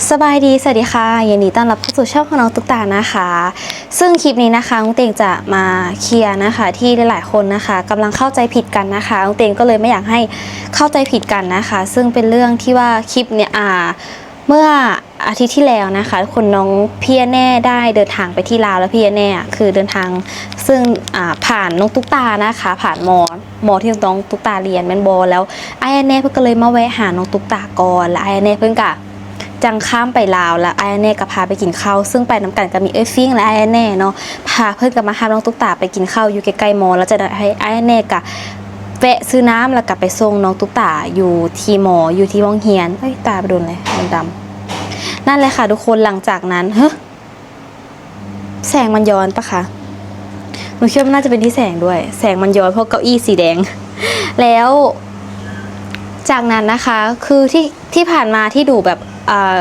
ສະບາຍດີ ສະຫວັດດີຄ່ະ ຍິນດີຕ້ອນຮັບເຂົ້າສູ່ຊ່ອງຂອງນ້ອງຕຸກຕານະຄະ. ເຊິ່ງຄລິບນີ້ນະຄະ ນ້ອງເຕັງຈະມາເຄຍນະຄະ ທີ່ຫຼາຍໆຄົນນະຄະກຳລັງເຂົ້າໃຈຜິດກັນນະຄະ. ນ້ອງເຕັງກໍເລີຍບໍ່ຢາກໃຫ້ເຂົ້າໃຈຜິດກັນນະຄະ ເຊິ່ງເປັນເລື່ອງທີ່ວ່າຄລິບນີ້ ອ່າ ເມື່ອອາທິດທີ່ແລ້ວນະຄະ ຄົນນ້ອງ ພີ່ແອນແນ່ໄດ້ເດີນທາງໄປທີ່ລາວ ແລ້ວພີ່ແອນແນ່ອະ ຄືເດີນທາງ ເຊິ່ງ ອ່າ ຜ່ານນ້ອງຕຸກຕານະຄະ ຜ່ານມໍ ມໍທີ່ນ້ອງຕຸກຕາຮຽນແມ່ນບໍ່? ແລ້ວອ້າຍແອນແນ່ເພິ່ນກໍເລີຍມາແວະຫານ້ອງຕຸກຕາກ່ອນ ແລ້ວອ້າຍແອນແນ່ເພິ່ນກະຈັ່ງຂ້າມໄປລາວ ແລ້ວອ້າຍແອນແນ່ກໍພາໄປກິນເຂົ້າ ເຊິ່ງໄປນຳກັນກໍມີເອື້ອຍຟິງ ແລະ ອ້າຍແອນແນ່ເນາະ ພາເພິ່ນກໍມາຮັບນ້ອງຕຸກຕາໄປກິນເຂົ້າຢູ່ໃກ້ໆມໍ ແລ້ວຈາກນັ້ນອ້າຍແອນແນ່ກໍ ແວະຊື້ນ້ຳ ແລ້ວກໍໄປສົ່ງນ້ອງຕຸກຕາຢູ່ທີ່ມໍ ຢູ່ທີ່ຫ້ອງຮຽນ. ເອີຍ ຕາໄປດົນເລີຍ ດຳໆ ນັ້ນແຫຼະຄ່ະທຸກຄົນ. ຫຼັງຈາກນັ້ນ ເຮີ ແສງມັນຍ້ອນປະຄະ? ໜູຄິດວ່າມັນໜ້າຈະເປັນທີ່ແສງດ້ວຍ ແສງມັນຍ້ອນ ເພາະເກົ້າອີ້ສີແດງ. ແລ້ວຈາກນັ້ນນະຄະ ຄືທີ່ ທີ່ຜ່ານມາທີ່ໜູແບບ ເອີ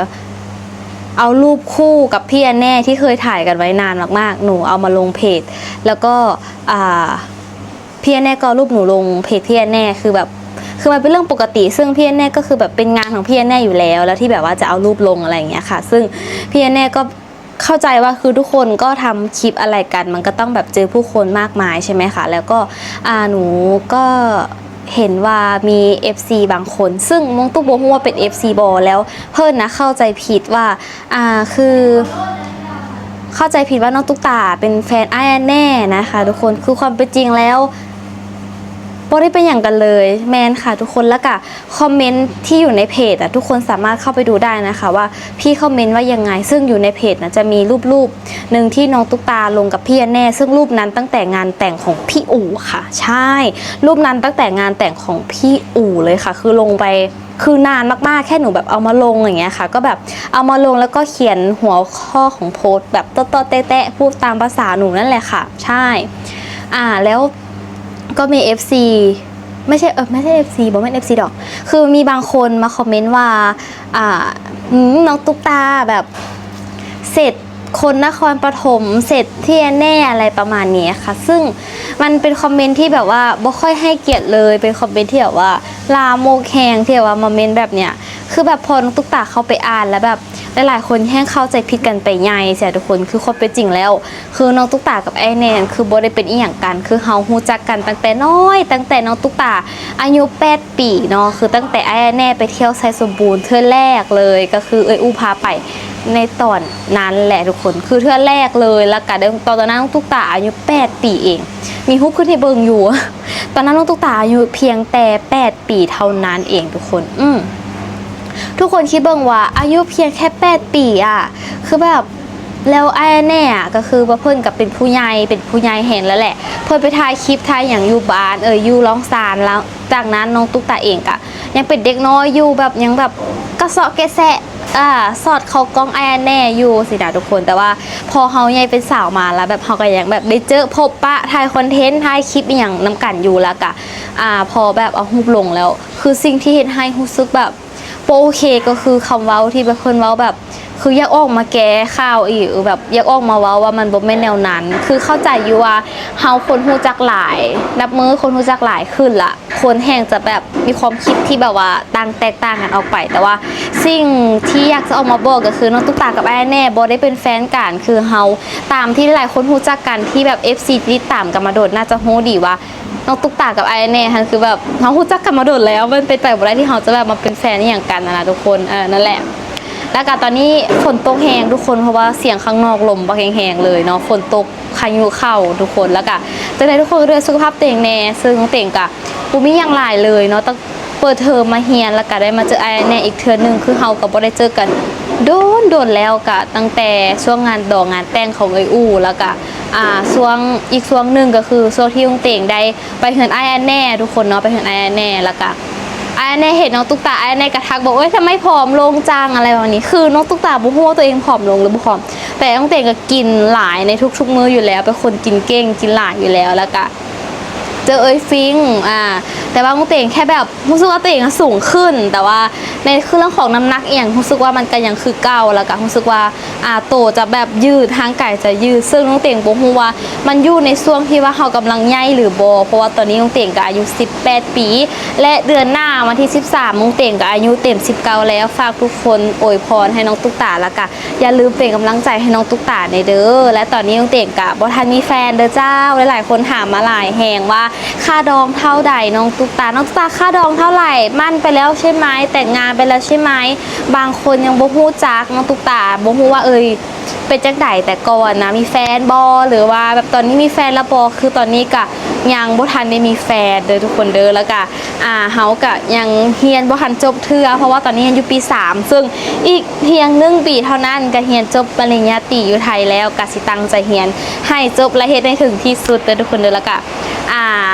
ເອົາຮູບຄູ່ກັບພີ່ແອນແນ່ທີ່ເຄີຍຖ່າຍກັນໄວ້ນານມາກໆ ໜູເອົາມາລົງເພຈ ແລ້ວກໍ ອ່າ ພີ່ແອນແນ່ກໍເອົາຮູບໜູລົງເພຈພີ່ແອນແນ່ ຄືແບບ ຄືມັນເປັນເລື່ອງປົກກະຕິ ເຊິ່ງພີ່ແອນແນ່ກໍຄືແບບເປັນງານຂອງພີ່ແອນແນ່ຢູ່ແລ້ວ ແລ້ວທີ່ແບບວ່າຈະເອົາຮູບລົງ ອະໄລຢ່າງເງີ້ຍຄ່ະ. ເຊິ່ງພີ່ແອນແນ່ກໍເຂົ້າໃຈວ່າ ຄືທຸກຄົນກໍທຳຄລິບອະໄລກັນ ມັນກໍຕ້ອງແບບເຈີຜູ້ຄົນມາກມາຍໃຊ່ໄໝຄະ? ແລ້ວກໍ ອ່າ ໜູກໍເຫັນວ່າມີເອັຟຊີບາງຄົນ ເຊິ່ງນ້ອງຕຸກບໍ່ຮູ້ວ່າເປັນເອັຟຊີບໍ່ ແລ້ວເພິ່ນນະເຂົ້າໃຈຜິດວ່າ ອ່າ ຄືເຂົ້າໃຈຜິດວ່ານ້ອງຕຸກຕາເປັນແຟນອ້າຍແອນແນ່ນະຄະທຸກຄົນ. ຄືຄວາມເປັນຈິງແລ້ວບໍ່ໄດ້ເປັນຫຍັງກັນເລີຍ. ແມ່ນຄ່ະທຸກຄົນ. ແລ້ວກະຄອມເມັນທີ່ຢູ່ໃນເພຈອະ ທຸກຄົນສາມາດເຂົ້າໄປດູໄດ້ນະຄະວ່າພີ່ຄອມເມັນວ່າຍັງໄງ. ເຊິ່ງຢູ່ໃນເພຈນະຈະມີຮູບໆໜຶ່ງທີ່ນ້ອງຕຸກຕາລົງກັບພີ່ແອນແນ່ ເຊິ່ງຮູບນັ້ນຕັ້ງແຕ່ງານແຕ່ງຂອງພີ່ອູ່ຄ່ະ. ໃຊ່ ຮູບນັ້ນຕັ້ງແຕ່ງານແຕ່ງຂອງພີ່ອູ່ເລີຍຄ່ະ ຄືລົງໄປ ຄືນານມາກໆ ແຄ່ໜູແບບເອົາມາລົງຢ່າງເງີ້ຍຄ່ະ ກໍແບບເອົາມາລົງ ແລ້ວກໍຂຽນຫົວຂໍ້ຂອງໂພສແບບເຕາະໆແຕະໆ ພູດຕາມພາສາໜູນັ້ນແຫຼະຄ່ະ. ໃຊ່ ອ່າ ແລ້ວກໍມີເອັຟຊີ ໄມ່ໃຊ່ ເອີ ໄມ່ໃຊ່ເອັຟຊີ ບໍ່ແມ່ນເອັຟຊີດອກ ຄືມີບາງຄົນມາຄອມເມັນວ່າ ອ່າ ອືມ ນ້ອງຕຸກຕາແບບເສັດ ຄົນນະຄອນປະຖົມ ເສັດພີ່ແອນແນ່ ອະໄລປະມານນີ້ຄ່ະ. ເຊິ່ງມັນເປັນຄອມເມັນທີ່ແບບວ່າບໍ່ຄ່ອຍໃຫ້ກຽດເລີຍ ເປັນຄອມເມັນທີ່ແບບວ່າລາມົກແຮງ ທີ່ແບບວ່າມາເມັນແບບເນີ້ຍ. ຄືແບບພໍນ້ອງຕຸກຕາເຂົ້າໄປອ່ານແລ້ວ ແບບຫຼາຍໆຄົນແຮ່ງເຂົ້າໃຈຜິດກັນໄປໃຫຍ່ຊີ້ນະທຸກຄົນ. ຄືຄວາມເປັນຈິງແລ້ວ ຄືນ້ອງຕຸກຕາກັບອ້າຍແນ່ນັ້ນ ຄືບໍ່ໄດ້ເປັນອີ່ຫຍັງກັນ ຄືເຮົາຮູ້ຈັກກັນຕັ້ງແຕ່ນ້ອຍ ຕັ້ງແຕ່ນ້ອງຕຸກຕາອາຍຸແປດປີເນາະ ຄືຕັ້ງແຕ່ອ້າຍແນ່ໄປທ່ຽວໄຊສົມບູນເທື່ອແລກເລີຍ ກໍຄືເອື້ອຍອູ່ພາໄປໃນຕອນນັ້ນແຫຼະທຸກຄົນ ຄືເທື່ອແລກເລີຍ. ແລ້ວກະໄດ້ ຕອນນັ້ນນ້ອງຕຸກຕາອາຍຸແປດປີເອງ ມີຮູບຂຶ້ນໃຫ້ເບິ່ງຢູ່ ຕອນນັ້ນນ້ອງຕຸກຕາອາຍຸພຽງແຕ່ແປດປີເທົ່ານັ້ນເອງທຸກຄົນ. ອືມ ທຸກຄົນຄິດເບິ່ງວ່າອາຍຸພຽງແຄ່ແປດປີອະ ຄືແບບ ແລ້ວອ້າຍແນ່ອະ ກໍຄືວ່າເພິ່ນກໍເປັນຜູ້ໃຫຍ່ ເປັນຜູ້ໃຫຍ່ແຮງແລ້ວແຫຼະ ເພິ່ນໄປຖ່າຍຄລິບຖ່າຍຫຍັງຢູ່ບ້ານ ເອີ ຢູ່ລ່ອງຊານ ແລ້ວຈາກນັ້ນນ້ອງຕຸກຕາເອງກໍຍັງເປັນເດັກນ້ອຍຢູ່ ແບບຍັງແບບກະເຊາະແກະແຊະ ອ່າ ສອດເຂົ້າກ້ອງອ້າຍແນ່ຢູ່ຊີ້ນະທຸກຄົນ. ແຕ່ວ່າພໍເຮົາໃຫຍ່ເປັນສາວມາແລ້ວ ແບບເຮົາກໍຍັງແບບໄດ້ເຈີພົບປະ ຖ່າຍຄອນເທັນ ຖ່າຍຄລິບອີ່ຫຍັງນຳກັນຢູ່ ແລ້ວກະ ອ່າ ພໍແບບເອົາຮູບລົງແລ້ວ ຄືສິ່ງທີ່ເຮັດໃຫ້ຮູ້ສຶກແບບ ບໍ່ໂອເຄ ກໍຄືຄຳເວົ້າທີ່ແບບເພິ່ນເວົ້າແບບ ຄືຢາກອອກມາແກ້ຂ່າວອີກ ແບບຢາກອອກມາເວົ້າວ່າມັນບໍ່ແມ່ນແນວນັ້ນ. ຄືເຂົ້າໃຈຢູ່ວ່າເຮົາຄົນຮູ້ຈັກຫຼາຍ ນັບມື້ຄົນຮູ້ຈັກຫຼາຍຂຶ້ນລະ ຄົນແຮ່ງຈະແບບມີຄວາມຄິດທີ່ແບບວ່າຕ່າງ ແຕກຕ່າງກັນອອກໄປ. ແຕ່ວ່າສິ່ງທີ່ຢາກຈະອອກມາບອກກໍຄື ນ້ອງຕຸກຕາກັບອ້າຍແນ່ບໍ່ໄດ້ເປັນແຟນກັນ ຄືເຮົາ ຕາມທີ່ຫຼາຍໆຄົນຮູ້ຈັກກັນ ທີ່ແບບເອັຟຊີຕິດຕາມກັນມາດົນ ໜ້າຈະຮູ້ດີວ່າ ນ້ອງຕຸກຕາກັບອ້າຍແນ່ຫັ້ນ ຄືແບບເຮົາຮູ້ຈັກກັນມາດົນແລ້ວ ມັນເປັນໄປບໍ່ໄດ້ທີ່ເຮົາຈະແບບມາເປັນແຟນອີ່ຫຍັງກັນນະນະທຸກຄົນ. ເອີ ນັ້ນແຫຼະ ແລ້ວກະຕອນນີ້ຝົນຕົກແຮງທຸກຄົນ ເພາະວ່າສຽງຂ້າງນອກລົມບັກແຮງໆເລີຍເນາະ ຝົນຕົກ ພາຍຸເຂົ້າທຸກຄົນ. ແລ້ວກະຈັ່ງໃດທຸກຄົນກໍດູແລສຸຂະພາບຕົວເອງແນ່ ເຊິ່ງເຕັງກະບໍ່ມີຫຍັງຫຼາຍເລີຍເນາະ ຕັ້ງເປີດເທີມມາຮຽນ ແລ້ວກະໄດ້ມາເຈີອ້າຍແນ່ອີກເທື່ອໜຶ່ງ ຄືເຮົາກໍບໍ່ໄດ້ເຈີກັນດົນໆແລ້ວ ກະຕັ້ງແຕ່ຊ່ວງງານດອງງານແຕ່ງຂອງເອື້ອຍອູ່ ແລ້ວກະ ອ່າ ຊ່ວງ ອີກຊ່ວງໜຶ່ງກໍຄືຊ່ວງທີ່ນ້ອງເຕັງໄດ້ໄປເຮືອນອ້າຍອັນແນ່ທຸກຄົນເນາະ ໄປເຮືອນອ້າຍອັນແນ່ ແລ້ວກະອ້າຍອັນແນ່ເຫັນນ້ອງຕຸກຕາ ອ້າຍອັນແນ່ກະທັກບອກ ໂອ້ຍ ທຳໄມຜອມລົງຈັງ ອະໄລປະມານນີ້. ຄືນ້ອງຕຸກຕາບໍ່ຮູ້ວ່າຕົວເອງຜອມລົງຫຼືບໍ່ຜອມ ແຕ່ນ້ອງເຕັງກະກິນຫຼາຍໃນທຸກໆມື້ຢູ່ແລ້ວ ເປັນຄົນກິນເກັ່ງກິນຫຼາຍຢູ່ແລ້ວ ແລ້ວກະ ເຈີເອື້ອຍຟິງ ອ່າ ແຕ່ວ່ານ້ອງເຕງແຄ່ແບບຮູ້ສຶກວ່າຕົວເອງອະສູງຂຶ້ນ ແຕ່ວ່າໃນເລື່ອງຂອງນ້ຳໜັກອີ່ຫຍັງ ຮູ້ສຶກວ່າມັນກໍຍັງຄືເກົ່າ ແລ້ວກໍຮູ້ສຶກວ່າ ອ່າ ໂຕຈະແບບຍືດ ຮ່າງກາຍຈະຍືດ ເຊິ່ງນ້ອງເຕງບໍ່ຮູ້ວ່າມັນຢູ່ໃນຊ່ວງທີ່ວ່າເຮົາກຳລັງໃຫຍ່ຫຼືບໍ່ ເພາະວ່າຕອນນີ້ນ້ອງເຕງກໍອາຍຸສິບແປດປີ ແລະ ເດືອນໜ້າວັນທີສິບສາມ ນ້ອງເຕງກໍອາຍຸເຕັມສິບເກົ້າແລ້ວ. ຝາກທຸກຄົນອວຍພອນໃຫ້ນ້ອງຕຸກຕາ ແລ້ວກໍຢ່າລືມເປັນກຳລັງໃຈໃຫ້ນ້ອງຕຸກຕາແດ່ເດີ. ແລະ ຕອນນີ້ນ້ອງເຕງກໍບໍ່ທັນມີແຟນເດີເຈົ້າ. ຫຼາຍໆຄົນຖາມມາຫຼາຍແຮງວ່າ ຄ່າດອງເທົ່າໃດນ້ອງຕຸກຕາ? ນ້ອງຕຸກຕາ ຄ່າດອງເທົ່າໃດ? ໝັ້ນໄປແລ້ວໃຊ່ໄໝ? ແຕ່ງງານໄປແລ້ວໃຊ່ໄໝ? ບາງຄົນຍັງບໍ່ຮູ້ຈັກນ້ອງຕຸກຕາ ບໍ່ຮູ້ວ່າ ເອີຍ ເປັນຈັ່ງໃດ ແຕ່ກ່ອນນະ ມີແຟນບໍ່ ຫຼືວ່າແບບຕອນນີ້ມີແຟນແລ້ວບໍ່? ຄືຕອນນີ້ກະຍັງບໍ່ທັນໄດ້ມີແຟນເດີທຸກຄົນເດີ. ແລ້ວກະ ອ່າ ເຮົາກະຍັງຮຽນບໍ່ທັນຈົບເທື່ອ ເພາະວ່າຕອນນີ້ຮຽນຢູ່ປີສາມ ເຊິ່ງອີກພຽງໜຶ່ງປີເທົ່ານັ້ນກະຮຽນຈົບປະລິນຍາຕີຢູ່ໄທແລ້ວ ກະຊິຕັ້ງໃຈຮຽນໃຫ້ຈົບ ແລະ ເຮັດໃຫ້ເຖິງທີ່ສຸດເດີທຸກຄົນເດີ. ແລ້ວກະ ອ່າ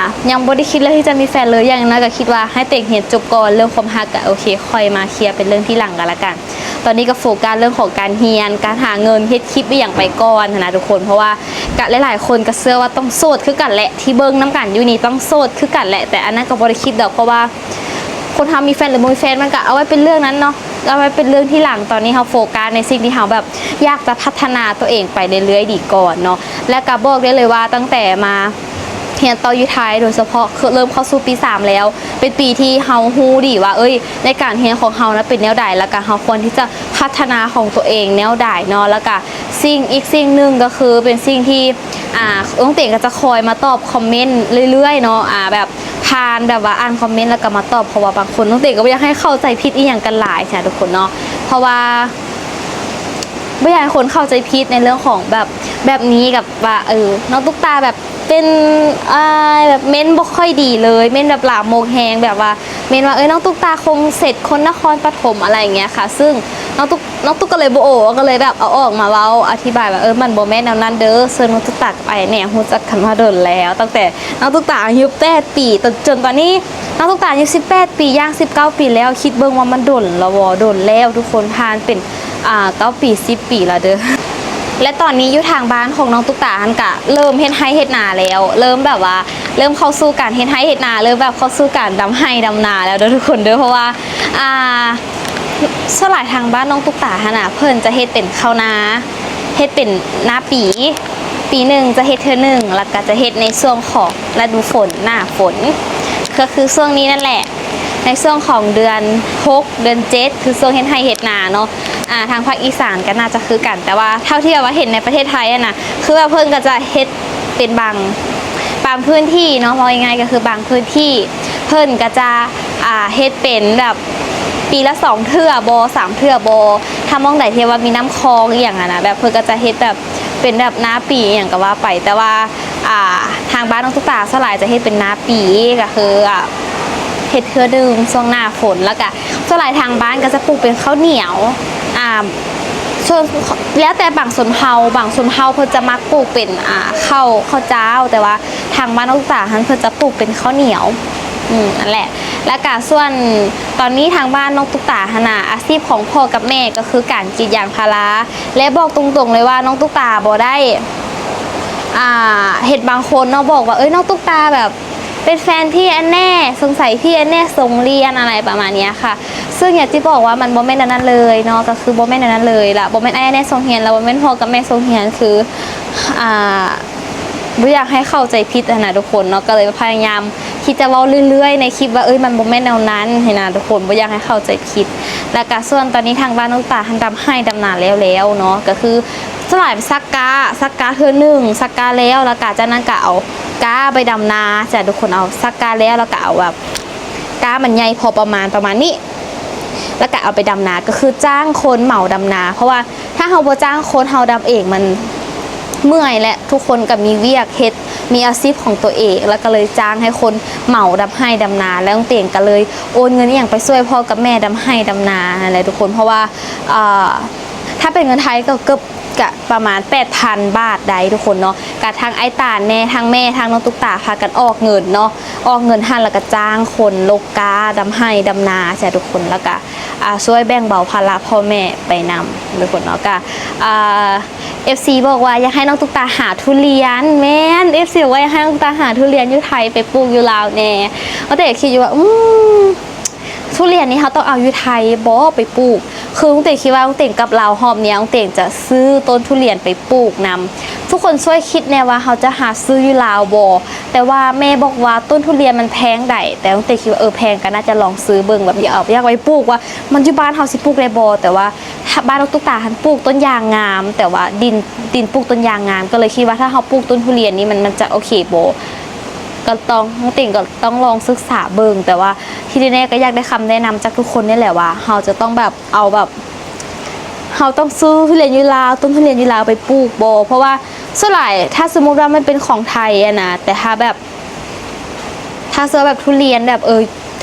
ຍັງບໍ່ໄດ້ຄິດເລື່ອງທີ່ຈະມີແຟນເລີຍ ຢ່າງໜ້ອຍກໍຄິດວ່າໃຫ້ຕົວເອງຮຽນຈົບກ່ອນ ເລື່ອງຄວາມຮັກກໍໂອເຄ ຄ່ອຍມາເຄຍເປັນເລື່ອງທີຫຼັງກໍແລ້ວກັນ. ຕອນນີ້ກໍໂຟກັສເລື່ອງຂອງການຮຽນ ການຫາເງິນ ເຮັດຄລິບອີ່ຫຍັງໄປກ່ອນຫັ້ນນະທຸກຄົນ ເພາະວ່າກະຫຼາຍໆຄົນກໍເຊື່ອວ່າຕ້ອງໂສດຄືກັນແຫຼະ ທີ່ເບິ່ງນຳກັນຢູ່ນີ້ຕ້ອງໂສດຄືກັນແຫຼະ ແຕ່ອັນນັ້ນກໍບໍ່ໄດ້ຄິດດອກ ເພາະວ່າຄົນເຮົາມີແຟນຫຼືບໍ່ມີແຟນ ມັນກໍເອົາໄວ້ເປັນເລື່ອງນັ້ນເນາະ ເອົາໄວ້ເປັນເລື່ອງທີຫຼັງ. ຕອນນີ້ເຮົາໂຟກັສໃນສິ່ງທີ່ເຮົາແບບຢາກຈະພັດທະນາຕົວເອງໄປເລື້ອຍໆດີກ່ອນເນາະ. ແລະກະບອກໄດ້ເລີຍວ່າຕັ້ງແຕ່ມາຮຽນຕໍ່ຢູ່ໄທ ໂດຍສະເພາະເລີ່ມເຂົ້າສູ່ປີສາມແລ້ວ ເປັນປີທີ່ເຮົາຮູ້ດີວ່າ ເອີຍ ໃນການຮຽນຂອງເຮົານະເປັນແນວໃດ ແລ້ວກະເຮົາຄວນທີ່ຈະພັດທະນາຂອງຕົວເອງແນວໃດເນາະ. ແລ້ວກະສິ່ງ ອີກສິ່ງໜຶ່ງກໍຄືເປັນສິ່ງທີ່ ອ່າ ນ້ອງເຕງກໍຈະຄອຍມາຕອບຄອມເມັນເລື້ອຍໆເນາະ ອ່າ ແບບຜ່ານແບບວ່າອ່ານຄອມເມັນແລ້ວກໍມາຕອບ ເພາະວ່າບາງຄົນ ນ້ອງເຕງກໍບໍ່ຢາກໃຫ້ເຂົ້າໃຈຜິດອີ່ຫຍັງກັນຫຼາຍຊີ້ນະທຸກຄົນເນາະ ເພາະວ່າ ບໍ່ຢາກໃຫ້ຄົນເຂົ້າໃຈຜິດໃນເລື່ອງຂອງແບບ ແບບນີ້ ກັບວ່າ ເອີ ນ້ອງຕຸກຕາແບບເປັນ ອ່າ ແບບເມັນບໍ່ຄ່ອຍດີເລີຍ ເມັນແບບລາມົກແຮງ ແບບວ່າເມັນວ່າ ເອີ ນ້ອງຕຸກຕາຄົງເສັດ ຄົນນະຄອນປະຖົມ ອະໄລຢ່າງເງີ້ຍຄ່ະ. ຊຶ່ງນ້ອງຕຸກ ນ້ອງຕຸກກໍເລີຍບໍ່ໂອ ກໍເລີຍແບບເອົາອອກມາເວົ້າອະທິບາຍວ່າ ເອີ ມັນບໍ່ແມ່ນແນວນັ້ນເດີ ເຊິ່ງນ້ອງຕຸກຕາກັບອ້າຍແນ່ຮູ້ຈັກກັນມາດົນແລ້ວ ຕັ້ງແຕ່ນ້ອງຕຸກຕາອາຍຸແປດປີ ຈົນ ຈົນຕອນນີ້ ນ້ອງຕຸກຕາອາຍຸສິບແປດປີ ຍ່າງສິບເກົ້າປີແລ້ວ ຄິດເບິ່ງວ່າມັນດົນແລ້ວບໍ່? ດົນແລ້ວທຸກຄົນ ຜ່ານເປັນ ອ່າ ເກົ້າປີ ສິບປີແລ້ວເດີ. ແລະຕອນນີ້ຢູ່ທາງບ້ານຂອງນ້ອງຕຸກຕາຫັ້ນກະເລີ່ມເຮັດໄຮ່ເຮັດນາແລ້ວ ເລີ່ມແບບວ່າເລີ່ມເຂົ້າສູ່ການເຮັດໄຮ່ເຮັດນາ ເລີ່ມແບບເຂົ້າສູ່ການດຳໄຮ່ດຳນາແລ້ວເດີທຸກຄົນເດີ. ເພາະວ່າ ອ່າ ສ່ວນຫຼາຍທາງບ້ານນ້ອງຕຸກຕາຫັ້ນນະ ເພິ່ນຈະເຮັດເປັນເຂົ້ານາ ເຮັດເປັນນາປີ ປີໜຶ່ງຈະເຮັດເທື່ອໜຶ່ງ ແລ້ວກະຈະເຮັດໃນຊ່ວງຂອງລະດູຝົນ ໜ້າຝົນ ກໍຄືຊ່ວງນີ້ນັ້ນແຫຼະ ໃນຊ່ວງຂອງເດືອນຫົກ ເດືອນເຈັດ ຄືຊ່ວງເຮັດໄຮ່ເຮັດນາເນາະ. ອ່າ ທາງພາກອີສານກໍໜ້າຈະຄືກັນ ແຕ່ວ່າເທົ່າທີ່ແບບວ່າເຫັນໃນປະເທດໄທຫັ້ນນະ ຄືວ່າເພິ່ນກໍຈະເຮັດເປັນບາງ ບາງພື້ນທີ່ເນາະ ເວົ້າງ່າຍໆກໍຄືບາງພື້ນທີ່ ເພິ່ນກໍຈະ ອ່າ ເຮັດເປັນແບບປີລະສອງເທື່ອບໍ ສາມເທື່ອບໍ ຖ້າໝ່ອງໃດທີ່ວ່າມີນ້ຳຄອງອີ່ຫຍັງຫັ້ນນະ ແບບເພິ່ນກໍຈະເຮັດແບບ ເປັນແບບນາປີອີ່ຫຍັງກໍວ່າໄປ ແຕ່ວ່າ ອ່າ ທາງບ້ານນ້ອງຕຸກຕາສ່ວນຫຼາຍຈະເຮັດເປັນນາປີ ກໍຄື ອ່າ ເຮັດເທື່ອໜຶ່ງຊ່ວງໜ້າຝົນ ແລ້ວກະສ່ວນຫຼາຍທາງບ້ານກໍຈະປູກເປັນເຂົ້າໜຽວ ອ່າ ສ່ວນ ແລ້ວແຕ່ບາງຊົນເຜົ່າ ບາງຊົນເຜົ່າເພິ່ນຈະມັກປູກເປັນ ອ່າ ເຂົ້າ ເຂົ້າຈ້າວ ແຕ່ວ່າທາງບ້ານນ້ອງຕຸກຕາຫັ້ນເພິ່ນຈະປູກເປັນເຂົ້າໜຽວ ອືມ ນັ້ນແຫຼະ. ແລ້ວກະສ່ວນຕອນນີ້ທາງບ້ານນ້ອງຕຸກຕາຫັ້ນນະ ອາຊີບຂອງພໍ່ກັບແມ່ກໍຄືການກຣີດຢາງພາລາ ແລະ ບອກຕົງໆເລີຍວ່ານ້ອງຕຸກຕາບໍ່ໄດ້ ອ່າ ເຫັນບາງຄົນເນາະບອກວ່າ ເອີຍ ນ້ອງຕຸກຕາແບບເປັນແຟນພີ່ແອນແນ່ ສົງໄສພີ່ແອນແນ່ສົ່ງລຽນ ອະໄລປະມານເນີ້ຍຄ່ະ. ຊຶ່ງຢາກຈະບອກວ່າມັນບໍ່ແມ່ນແນວນັ້ນເລີຍເນາະ ກໍຄືບໍ່ແມ່ນແນວນັ້ນເລີຍ ລະບໍ່ແມ່ນອ້າຍແອນແນ່ສົ່ງຮຽນ ລະບໍ່ແມ່ນພໍ່ກັບແມ່ສົ່ງຮຽນ ຄື ອ່າ ບໍ່ຢາກໃຫ້ເຂົ້າໃຈຜິດຫັ້ນນະທຸກຄົນເນາະ ກໍເລີຍພະຍາຍາມທີ່ຈະເວົ້າເລື້ອຍໆໃນຄລິບວ່າ ເອີຍ ມັນບໍ່ແມ່ນແນວນັ້ນຫັ້ນນະທຸກຄົນ ບໍ່ຢາກໃຫ້ເຂົ້າໃຈຜິດ. ແລ້ວກະສ່ວນຕອນນີ້ທາງບ້ານນ້ອງຕຸກຕາຫັ້ນດຳໄຮ່ດຳນາແລ້ວແລ້ວເນາະ ກໍຄືສ່ວນຫຼາຍໄປສັກກ້າ ສັກກ້າເທື່ອໜຶ່ງ ສັກກ້າແລ້ວ ແລ້ວກະຈາກນັ້ນກະເອົາກ້າໄປດຳນາ ຈະທຸກຄົນ ເອົາສັກກ້າແລ້ວ ແລ້ວກະເອົາແບບກ້າມັນໃຫຍ່ພໍປະມານ ປະມານນີ້ ແລ້ວກະເອົາໄປດຳນາ ກໍຄືຈ້າງຄົນເໝົາດຳນາ ເພາະວ່າ ຖ້າເຮົາບໍ່ຈ້າງຄົນ ເຮົາດຳເອງມັນເມື່ອຍ ແລະ ທຸກຄົນກໍມີວຽກເຮັດ ມີອາຊີບຂອງຕົວເອງ ແລ້ວກໍເລີຍຈ້າງໃຫ້ຄົນເໝົາດຳໄຮ່ດຳນາ ແລ້ວຕົວເອງກໍເລີຍໂອນເງິນອີ່ຫຍັງໄປຊ່ວຍພໍ່ກັບແມ່ດຳໄຮ່ດຳນາຫັ້ນແຫຼະທຸກຄົນ. ເພາະວ່າ ເອີ ຖ້າເປັນເງິນໄທກໍເກືອບ ກະປະມານແປດພັນບາດໄດ້ທຸກຄົນເນາະ ກະທັງອ້າຍຕານແນ່ ທັງແມ່ ທັງນ້ອງຕຸກຕາພາກັນອອກເງິນເນາະ ອອກເງິນຫັ້ນ ແລ້ວກະຈ້າງຄົນລົກກ້າ ດຳໄຮ່ດຳນາ ຈ້າທຸກຄົນ ແລ້ວກະ ອ່າ ຊ່ວຍແບ່ງເບົາພາລະພໍ່ແມ່ໄປນຳທຸກຄົນເນາະ ກະ ອ່າ ເອັຟຊີບອກວ່າຢາກໃຫ້ນ້ອງຕຸກຕາຫາທຸລຽນ ແມ່ນ ເອັຟຊີບອກວ່າຢາກໃຫ້ນ້ອງຕຸກຕາຫາທຸລຽນຢູ່ໄທໄປປູກຢູ່ລາວແດ່. ນ້ອງເຕກຄິດຢູ່ວ່າ ອືມ ທຸລຽນນີ້ເຮົາຕ້ອງເອົາຢູ່ໄທບໍ່ໄປປູກ? ຄືນ້ອງເຕກຄິດວ່ານ້ອງເຕງກັບລາວຮອບນີ້ ນ້ອງເຕງຈະຊື້ຕົ້ນທຸລຽນໄປປູກນຳ. ທຸກຄົນຊ່ວຍຄິດແດ່ວ່າເຮົາຈະຫາຊື້ຢູ່ລາວບໍ່? ແຕ່ວ່າແມ່ບອກວ່າຕົ້ນທຸລຽນມັນແພງໃດ໋ ແຕ່ນ້ອງເຕງຄິດວ່າ ເອີ ແພງກໍໜ້າຈະລອງຊື້ເບິ່ງ ແບບຢາກເອົາ ຢາກໄປປູກວ່າມັນຢູ່ບ້ານເຮົາຊິປູກໄດ້ບໍ່? ແຕ່ວ່າ ບ້ານນ້ອງຕຸກຕາຫັ້ນປູກຕົ້ນຢາງງາມ ແຕ່ວ່າດິນ ດິນປູກຕົ້ນຢາງງາມ ກໍເລີຍຄິດວ່າຖ້າເຮົາປູກຕົ້ນທຸລຽນນີ້ ມັນ ມັນຈະໂອເຄບໍ່? ກໍຕ້ອງ ນ້ອງເຕງກໍຕ້ອງລອງສຶກສາເບິ່ງ ແຕ່ວ່າທີ່ແນ່ໆກໍຢາກໄດ້ຄຳແນະນຳຈາກທຸກຄົນນີ້ແຫຼະວ່າ ເຮົາຈະຕ້ອງແບບ ເອົາແບບ ເຮົາຕ້ອງຊື້ທຸລຽນຢູ່ລາວ ຕົ້ນທຸລຽນຢູ່ລາວໄປປູກບໍ່? ເພາະວ່າສ່ວນຫຼາຍ ຖ້າສົມມຸດວ່າມັນເປັນຂອງໄທຫັ້ນນະ ແຕ່ຖ້າແບບ ຖ້າເຊື່ອແບບທຸລຽນແບບ ເອີ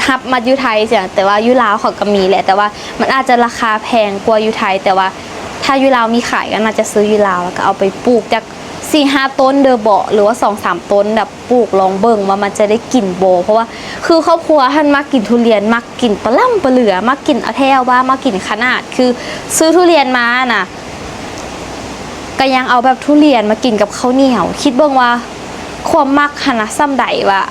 ຮັບມາຢູ່ໄທຊີ້ນະ ແຕ່ວ່າຢູ່ລາວເຂົາກໍມີແຫຼະ ແຕ່ວ່າມັນອາດຈະລາຄາແພງກວ່າຢູ່ໄທ ແຕ່ວ່າຖ້າຢູ່ລາວມີຂາຍກໍໜ້າຈະຊື້ຢູ່ລາວ ແລ້ວກໍເອົາໄປປູກຈັກສີ່ຫ້າຕົ້ນເດີເບາະ ຫຼືວ່າສອງສາມຕົ້ນ ແບບປູກລອງເບິ່ງວ່າມັນຈະໄດ້ກິນບໍ່? ເພາະວ່າຄືຄອບຄົວຫັ້ນມັກກິນທຸລຽນ ມັກກິນປະລ່ຳປະເຫຼືອ ມັກກິນແທ້ວວ່າ ມັກກິນຂະໜາດ ຄືຊື້ທຸລຽນມານະ ກໍຍັງເອົາແບບທຸລຽນມາກິນກັບເຂົ້າໜຽວ ຄິດເບິ່ງວ່າຄວາມມັກຫັ້ນນະສ່ຳໃດ ວ່າ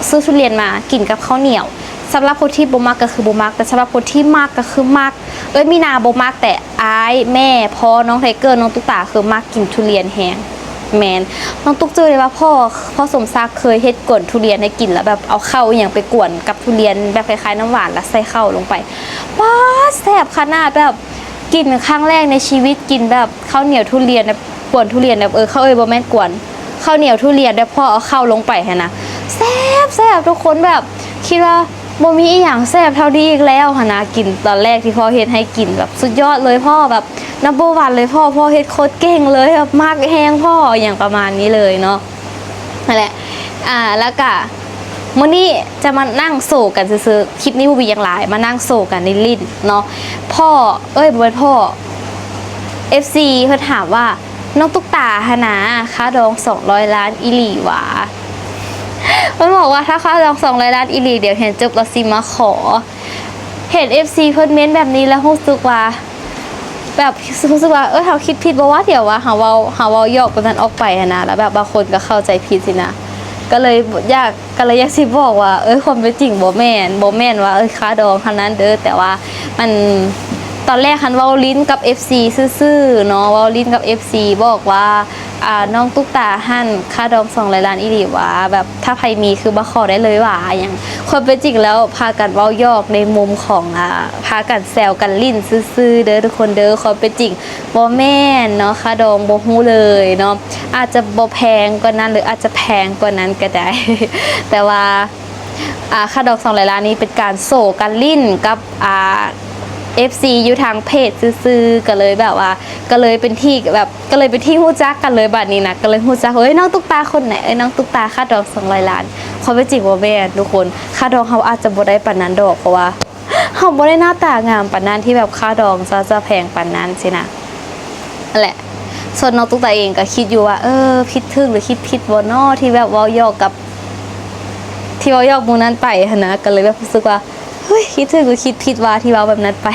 ຊື້ທຸລຽນມາກິນກັບເຂົ້າໜຽວ. ສຳລັບຄົນທີ່ບໍ່ມັກກໍຄືບໍ່ມັກ ແຕ່ສຳລັບຄົນທີ່ມັກກໍຄືມັກ. ເອື້ອຍມີນາບໍ່ມັກ ແຕ່ອ້າຍ ແມ່ ພໍ່ ນ້ອງໄທເກີ ນ້ອງຕຸກຕາຄືມັກກິນທຸລຽນແຮງ. ແມ່ນ ນ້ອງຕຸກຈື່ໄດ້ວ່າພໍ່ ພໍ່ສົມສັກເຄີຍເຮັດກວນທຸລຽນໃຫ້ກິນ ແລ້ວແບບເອົາເຂົ້າອີ່ຫຍັງໄປກວນກັບທຸລຽນ ແບບຄ້າຍໆນ້ຳຫວານ ແລ້ວໃສ່ເຂົ້າລົງໄປ ປາດ ແຊບຂະໜາດ ແບບ ກິນຄັ້ງແລກໃນຊີວິດ ກິນແບບເຂົ້າໜຽວທຸລຽນ ແບບກວນທຸລຽນ ແບບ ເອີ ເຂົ້າ ເອີຍ ບໍ່ແມ່ນກວນ ເຂົ້າໜຽວທຸລຽນ ແບບພໍເອົາເຂົ້າລົງໄປຫັ້ນນະ ແຊບໆ ທຸກຄົນ ແບບຄິດວ່າບໍ່ມີອີ່ຫຍັງແຊບເທົ່ານີ້ອີກແລ້ວຫັ້ນນະ. ກິນຕອນແລກທີ່ພໍ່ເຮັດໃຫ້ກິນ ແບບສຸດຍອດເລີຍ ພໍ່ ແບບ number one ເລີຍ ພໍ່ ພໍ່ເຮັດໂຄດເກັ່ງເລີຍ ແບບມັກແຮງ ພໍ່ ອີ່ຫຍັງປະມານນີ້ເລີຍເນາະ. ນັ້ນແຫຼະ ອ່າ ແລ້ວກະມື້ນີ້ຈະມານັ່ງໂສກັນຊື່ໆ ຄລິບນີ້ບໍ່ມີຫຍັງຫຼາຍ ມານັ່ງໂສກັນຫຼິ້ນໆເນາະ. ພໍ່ ເອີຍ ບໍ່ແມ່ນພໍ່ ເອັຟຊີເພິ່ນຖາມວ່າ ນ້ອງຕຸກຕາຫັ້ນນາ ຄ່າດອງສອງຮ້ອຍລ້ານອີ່ຫຼີຫວາ? ເພິ່ນບອກວ່າຖ້າຄ່າດອງສອງຮ້ອຍລ້ານອີ່ຫຼີ ດຽວຮຽນຈົບແລ້ວຊິມາຂໍ. ເຫັນເອັຟຊີເພິ່ນເມັ້ນແບບນີ້ແລ້ວຮູ້ສຶກວ່າ ແບບ ຮູ້ສຶກວ່າ ເອີ ເຮົາຄິດຜິດບໍ່ວະ? ດຽວວ່າເຮົາເວົ້າ ເຮົາເວົ້າຢອກແບບນັ້ນອອກໄປຫັ້ນນະ ແລ້ວແບບບາງຄົນກໍເຂົ້າໃຈຜິດຊີ້ນະ ກໍເລີຍຢາກ ກໍເລີຍຢາກຊິບອກວ່າ ເອີ ຄວາມເປັນຈິງບໍ່ແມ່ນ ບໍ່ແມ່ນວ່າ ເອີ ຄ່າດອງເທົ່ານັ້ນເດີ ແຕ່ວ່າມັນ ຕອນແລກຫັ້ນເວົ້າຫຼິ້ນກັບເອັຟຊີຊື່ໆເນາະ ເວົ້າຫຼິ້ນກັບເອັຟຊີ ບອກວ່າ ອ່າ ນ້ອງຕຸກຕາຫັ້ນ ຄ່າດອງສອງຮ້ອຍລ້ານອີ່ຫຼີຫວາ? ແບບ ຖ້າໃຜມີຄືມາຂໍໄດ້ເລີຍຫວາ ອີ່ຫຍັງ. ຄວາມເປັນຈິງແລ້ວພາກັນເວົ້າຢອກໃນມຸມຂອງ ອ່າ ພາກັນແຊວກັນຫຼິ້ນຊື່ໆເດີທຸກຄົນເດີ. ຄວາມເປັນຈິງບໍ່ແມ່ນເນາະ ຄ່າດອງບໍ່ຮູ້ເລີຍເນາະ ອາດຈະບໍ່ແພງກວ່ານັ້ນ ຫຼືອາດຈະແພງກວ່ານັ້ນກໍໄດ້ ແຕ່ວ່າ ອ່າ ຄ່າດອງສອງຮ້ອຍລ້ານນີ້ເປັນການໂສກັນຫຼິ້ນກັບ ອ່າ ເອັຟຊີຢູ່ທາງເພຈຊື່ໆ ກໍເລີຍແບບວ່າ ກໍເລີຍເປັນທີ່ແບບ ກໍເລີຍເປັນທີ່ຮູ້ຈັກກັນເລີຍບາດນີ້ນະ ກໍເລີຍຮູ້ຈັກ ເອີຍ ນ້ອງຕຸກຕາຄົນໃດ ເອີຍ ນ້ອງຕຸກຕາ ຄ່າດອງສອງຮ້ອຍລ້ານ. ຄວາມເປັນຈິງບໍ່ແມ່ນທຸກຄົນ ຄ່າດອງເຮົາອາດຈະບໍ່ໄດ້ປານນັ້ນດອກ ເພາະວ່າເຮົາບໍ່ໄດ້ໜ້າຕາງາມປານນັ້ນ ທີ່ແບບຄ່າດອງຈະ ຈະແພງປານນັ້ນຊີ້ນະ. ນັ້ນແຫຼະ ສ່ວນນ້ອງຕຸກຕາເອງກໍຄິດຢູ່ວ່າ ເອີ ຜິດຖືກ ຫຼື ຄິດຜິດບໍ່ນໍ ທີ່ແບບເວົ້າຢອກກັບ ທີ່ເວົ້າຢອກໝູ່ນັ້ນໄປຫັ້ນນະ ກໍເລີຍແບບຮູ້ສຶກວ່າ ເຮີ້ຍ ຄິດຖືກ ຫຼື ຄິດຜິດວ່າ ທີ່ເວົ້າແບບນັ້ນໄປ.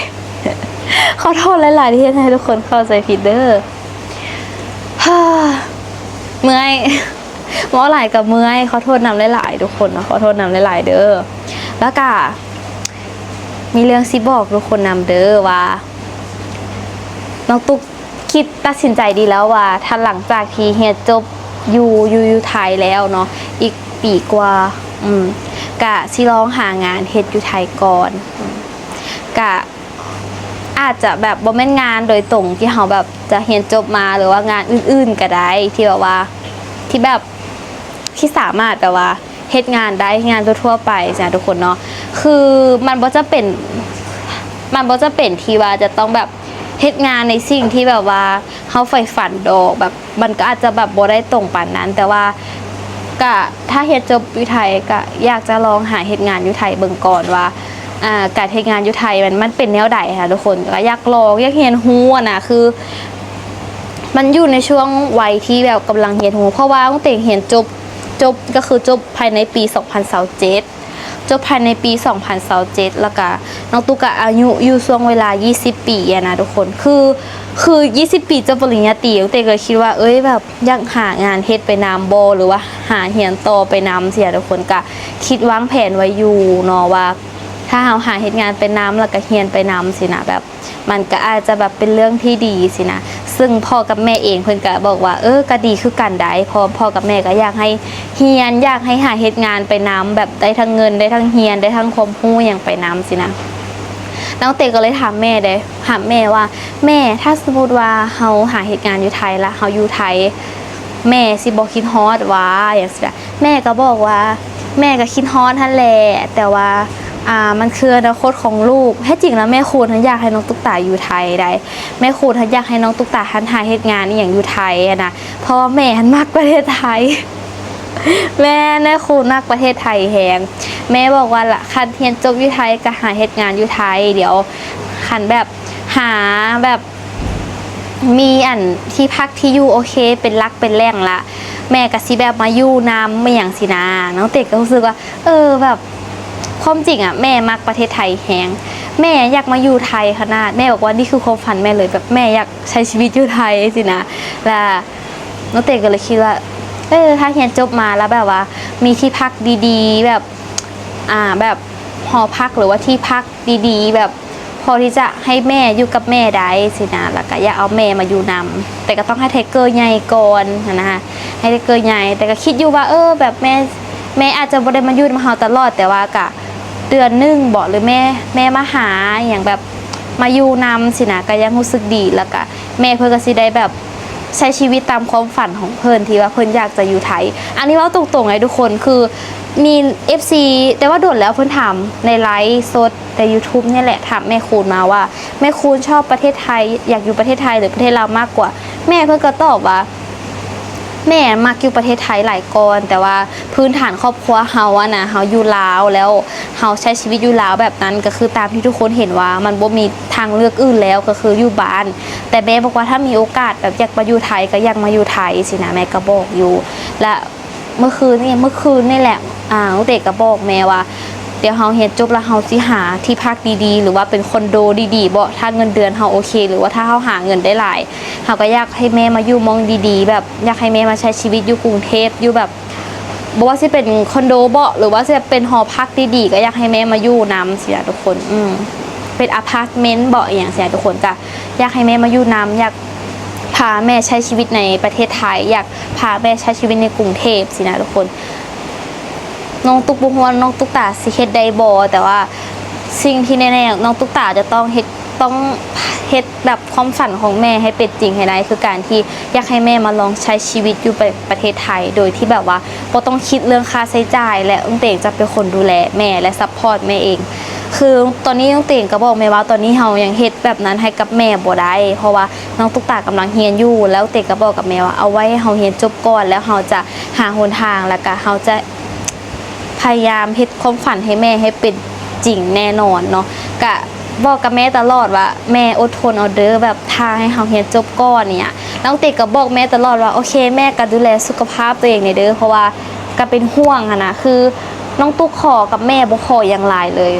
ຂໍໂທດຫຼາຍໆ ທີ່ເຮັດໃຫ້ທຸກຄົນເຂົ້າໃຈຜິດເດີ. ເມື່ອຍ ເວົ້າຫຼາຍກໍເມື່ອຍ ຂໍໂທດນຳຫຼາຍໆ ທຸກຄົນເນາະ ຂໍໂທດນຳຫຼາຍໆເດີ. ແລ້ວກະມີເລື່ອງຊິບອກທຸກຄົນນຳເດີວ່າ ນ້ອງຕຸກຄິດຕັດສິນໃຈດີແລ້ວວ່າ ຖ້າຫຼັງຈາກທີ່ຮຽນຈົບຢູ່ ຢູ່ ຢູ່ໄທແລ້ວເນາະ ອີກປີກວ່າ ອືມ ກະຊິລອງຫາງານເຮັດຢູ່ໄທກ່ອນ ກະ ອາດຈະແບບບໍ່ແມ່ນງານໂດຍຕົງທີ່ເຮົາແບບຈະຮຽນຈົບມາ ຫຼືວ່າງານອື່ນໆກໍໄດ້ ທີ່ແບບວ່າ ທີ່ແບບ ທີ່ສາມາດແບບວ່າເຮັດງານໄດ້ ເຮັດງານທົ່ວໆໄປຊີ້ນະທຸກຄົນເນາະ. ຄືມັນບໍ່ຈຳເປັນ ມັນບໍ່ຈຳເປັນທີ່ວ່າຈະຕ້ອງແບບເຮັດງານໃນສິ່ງທີ່ແບບວ່າເຮົາໃຝ່ຝັນດອກ ແບບ ມັນກໍອາດຈະແບບບໍ່ໄດ້ຕົງປານນັ້ນ ແຕ່ວ່າກະ ຖ້າຮຽນຈົບຢູ່ໄທ ກະຢາກຈະລອງຫາເຮັດງານຢູ່ໄທເບິ່ງກ່ອນວ່າ ອ່າ ການເຮັດງານຢູ່ໄທມັນ ມັນເປັນແນວໃດຫັ້ນນະທຸກຄົນ. ກະຢາກລອງ ຢາກຮຽນຮູ້ຫັ້ນນະ ຄືມັນຢູ່ໃນຊ່ວງໄວທີ່ແບບກຳລັງຮຽນຮູ້ ເພາະວ່ານ້ອງເຕງຮຽນຈົບ ຈົບ ກໍຄືຈົບພາຍໃນປີສອງພັນຊາວເຈັດ ຈົບພາຍໃນປີສອງພັນຊາວເຈັດ ແລ້ວກະນ້ອງຕຸກກະອາຍຸຢູ່ຊ່ວງເວລາຊາວປີອະນະທຸກຄົນ ຄື ຄືຊາວປີຈົບປະລິນຍາຕີ ເຕັ້ກໍຄິດວ່າ ເອີຍ ແບບຢາກຫາງານເຮັດໄປນຳບໍ່ ຫຼືວ່າຫາຮຽນຕໍ່ໄປນຳຊີ້ນະທຸກຄົນ ກະຄິດວາງແຜນໄວ້ຢູ່ເນາະວ່າ ຖ້າເຮົາຫາເຮັດງານໄປນຳ ແລ້ວກະຮຽນໄປນຳຊີ້ນະ ແບບ ມັນກະອາດຈະແບບເປັນເລື່ອງທີ່ດີຊີ້ນະ ຊຶ່ງພໍ່ກັບແມ່ເອງເພິ່ນກະບອກວ່າ ເອີ ກະດີຄືກັນໃດ໋ ເພາະພໍ່ກັບແມ່ກະຢາກໃຫ້ຮຽນ ຢາກໃຫ້ຫາເຮັດງານໄປນຳ ແບບໄດ້ທັງເງິນ ໄດ້ທັງຮຽນ ໄດ້ທັງຄວາມຮູ້ຫຍັງໄປນຳຊີ້ນະ. ນ້ອງເຕກໍເລີຍຖາມແມ່ເດ້ ຖາມແມ່ວ່າ ແມ່ ຖ້າສົມມຸດວ່າເຮົາຫາເຮັດງານຢູ່ໄທ ແລ້ວເຮົາຢູ່ໄທ ແມ່ຊິບໍ່ຄິດຮອດຫວາ ຫຍັງຊີ້ນະ. ແມ່ກໍບອກວ່າ ແມ່ກໍຄິດຮອດຫັ້ນແຫຼະ ແຕ່ວ່າ ອ່າ ມັນຄືອະນາຄົດຂອງລູກ. ແທ້ຈິງແລ້ວແມ່ຄູນຫັ້ນຢາກໃຫ້ນ້ອງຕຸກຕາຢູ່ໄທໃດ໋ ແມ່ຄູນຫັ້ນຢາກໃຫ້ນ້ອງຕຸກຕາຫັ້ນຫາເຮັດງານອີ່ຫຍັງຢູ່ໄທຫັ້ນນະ ເພາະວ່າແມ່ຫັ້ນມັກປະເທດໄທ. ແມ່ນ ແມ່ຄູນມັກປະເທດໄທແຮງ. ແມ່ບອກວ່າ ລະ ຄັນຮຽນຈົບຢູ່ໄທກໍຫາເຮັດງານຢູ່ໄທ ດຽວຄັນແບບຫາແບບ ມີອັນທີ່ພັກທີ່ຢູ່ໂອເຄ ເປັນຫຼັກເປັນແຫຼ່ງລະ ແມ່ກໍຊິແບບມາຢູ່ນຳອີ່ຫຍັງຊີ້ນະ. ນ້ອງເຕກໍຮູ້ສຶກວ່າ ເອີ ແບບ ຄວາມຈິງອະ ແມ່ມັກປະເທດໄທແຮງ ແມ່ຢາກມາຢູ່ໄທຂະໜາດ ແມ່ບອກວ່າ ນີ້ຄືຄວາມຝັນແມ່ເລີຍ ແບບແມ່ຢາກໃຊ້ຊີວິດຢູ່ໄທຊີ້ນະ. ລະນ້ອງເຕກໍເລີຍຄິດວ່າ ເອີ ຖ້າຮຽນຈົບມາແລ້ວແບບວ່າມີທີ່ພັກດີໆ ແບບ ອ່າ ແບບຫໍພັກ ຫຼືວ່າທີ່ພັກ ດີໆ ແບບພໍທີ່ຈະໃຫ້ແມ່ຢູ່ກັບແມ່ໄດ້ຊີ້ນະ ແລ້ວກະຢາກເອົາແມ່ມາຢູ່ນຳ ແຕ່ກໍຕ້ອງໃຫ້ໄທເກີໃຫຍ່ກ່ອນຫັ້ນນະ ໃຫ້ໄທເກີໃຫຍ່. ແຕ່ກໍຄິດຢູ່ວ່າ ເອີ ແບບແມ່ ແມ່ອາດຈະບໍ່ໄດ້ມາຢູ່ນຳເຮົາຕະຫຼອດ ແຕ່ວ່າກະເດືອນໜຶ່ງເບາະ ຫຼືແມ່ ແມ່ມາຫາຫຍັງແບບມາຢູ່ນຳຊີ້ນະ ກໍຍັງຮູ້ສຶກດີ ແລ້ວກະແມ່ເພິ່ນກໍຊິໄດ້ແບບໃຊ້ຊີວິດຕາມຄວາມຝັນຂອງເພິ່ນທີ່ວ່າເພິ່ນຢາກຈະຢູ່ໄທ. ອັນນີ້ເວົ້າຕົງໆ ໃຫ້ທຸກຄົນ ຄື ມີເອັຟຊີ ແຕ່ວ່າດົນແລ້ວເພິ່ນຖາມໃນໄລຟ໌ສົດໃນຢູທູບນີ້ແຫຼະ ຖາມແມ່ຄູນມາວ່າ ແມ່ຄູນຊອບປະເທດໄທ ຢາກຢູ່ປະເທດໄທ ຫຼືປະເທດລາວມາກກວ່າ? ແມ່ເພິ່ນກໍຕອບວ່າ ແມ່ມັກຢູ່ປະເທດໄທຫຼາຍກ່ອນ ແຕ່ວ່າພື້ນຖານຄອບຄົວເຮົາອະນະ ເຮົາຢູ່ລາວ ແລ້ວເຮົາໃຊ້ຊີວິດຢູ່ລາວແບບນັ້ນ ກໍຄືຕາມທີ່ທຸກຄົນເຫັນວ່າມັນບໍ່ມີທາງເລືອກອື່ນແລ້ວ ກໍຄືຢູ່ບ້ານ. ແຕ່ແມ່ບອກວ່າ ຖ້າມີໂອກາດແບບຢາກມາຢູ່ໄທ ກໍຢາກມາຢູ່ໄທຊີ້ນະ ແມ່ກໍບອກຢູ່. ແລະ ເມື່ອຄືນນີ້ ເມື່ອຄືນນີ້ແຫຼະ ອ່າ ນ້ອງເຕກໍບອກແມ່ວ່າ ດຽວເຮົາຮຽນຈົບແລ້ວ ເຮົາຊິຫາທີ່ພັກດີໆ ຫຼືວ່າເປັນຄອນໂດດີໆ ເບາະ ຖ້າເງິນເດືອນເຮົາໂອເຄ ຫຼືວ່າຖ້າເຮົາຫາເງິນໄດ້ຫຼາຍ ເຮົາກໍຢາກໃຫ້ແມ່ມາຢູ່ໝ່ອງດີໆ ແບບຢາກໃຫ້ແມ່ມາໃຊ້ຊີວິດຢູ່ກຸງເທບ ຢູ່ແບບ ບໍ່ວ່າຊິເປັນຄອນໂດເບາະ ຫຼືວ່າຊິເປັນຫໍພັກດີໆ ກໍຢາກໃຫ້ແມ່ມາຢູ່ນຳຊີ້ນະທຸກຄົນ. ອືມ ເປັນອາພາດເມັນເບາະ ອີ່ຫຍັງຊີ້ນະທຸກຄົນ ກໍ ຢາກໃຫ້ແມ່ມາຢູ່ນຳ ຢາກພາແມ່ໃຊ້ຊີວິດໃນປະເທດໄທ ຢາກພາແມ່ໃຊ້ຊີວິດໃນກຸງເທບຊີ້ນະທຸກຄົນ. ນ້ອງຕຸກບໍ່ຮູ້ວ່ານ້ອງຕຸກຕາຊິເຮັດໄດ້ບໍ່ ແຕ່ວ່າສິ່ງທີ່ແນ່ໆ ນ້ອງຕຸກຕາຈະຕ້ອງເຮັດ ຕ້ອງເຮັດແບບຄວາມຝັນຂອງແມ່ໃຫ້ເປັນຈິງໃຫ້ໄດ້ ຄືການທີ່ຢາກໃຫ້ແມ່ມາລອງໃຊ້ຊີວິດຢູ່ປະ ປະເທດໄທ ໂດຍທີ່ແບບວ່າບໍ່ຕ້ອງຄິດເລື່ອງຄ່າໃຊ້ຈ່າຍ ແລະ ນ້ອງເຕງຈະເປັນຄົນດູແລແມ່ ແລະ ຊັບພອດແມ່ເອງ. ຄືຕອນນີ້ນ້ອງເຕງກໍບອກແມ່ວ່າ ຕອນນີ້ເຮົາຍັງເຮັດແບບນັ້ນໃຫ້ກັບແມ່ບໍ່ໄດ້ ເພາະວ່ານ້ອງຕຸກຕາກຳລັງຮຽນຢູ່ ແລ້ວເຕງກໍບອກກັບແມ່ວ່າ ເອົາໄວ້ໃຫ້ເຮົາຮຽນຈົບກ່ອນ ແລ້ວເຮົາຈະຫາຫົນທາງ ແລ້ວກໍເຮົາຈະພະຍາຍາມເຮັດຄວາມຝັນໃຫ້ແມ່ໃຫ້ເປັນຈິງແນ່ນອນເນາະ. ກະບອກກັບແມ່ຕະຫຼອດວ່າ ແມ່ອົດທົນເອົາເດີ ແບບຖ້າໃຫ້ເຮົາຮຽນຈົບກ່ອນນີ້. ນ້ອງເຕງກໍບອກແມ່ຕະຫຼອດວ່າ ໂອເຄ ແມ່ກໍດູແລສຸຂະພາບຕົວເອງແດ່ເດີ ເພາະວ່າ ກໍເປັນຫ່ວງຫັ້ນນະ ຄືນ້ອງຕຸກຂໍກັບແມ່ບໍ່ຂໍຫຍັງຫຼາຍເລີຍ.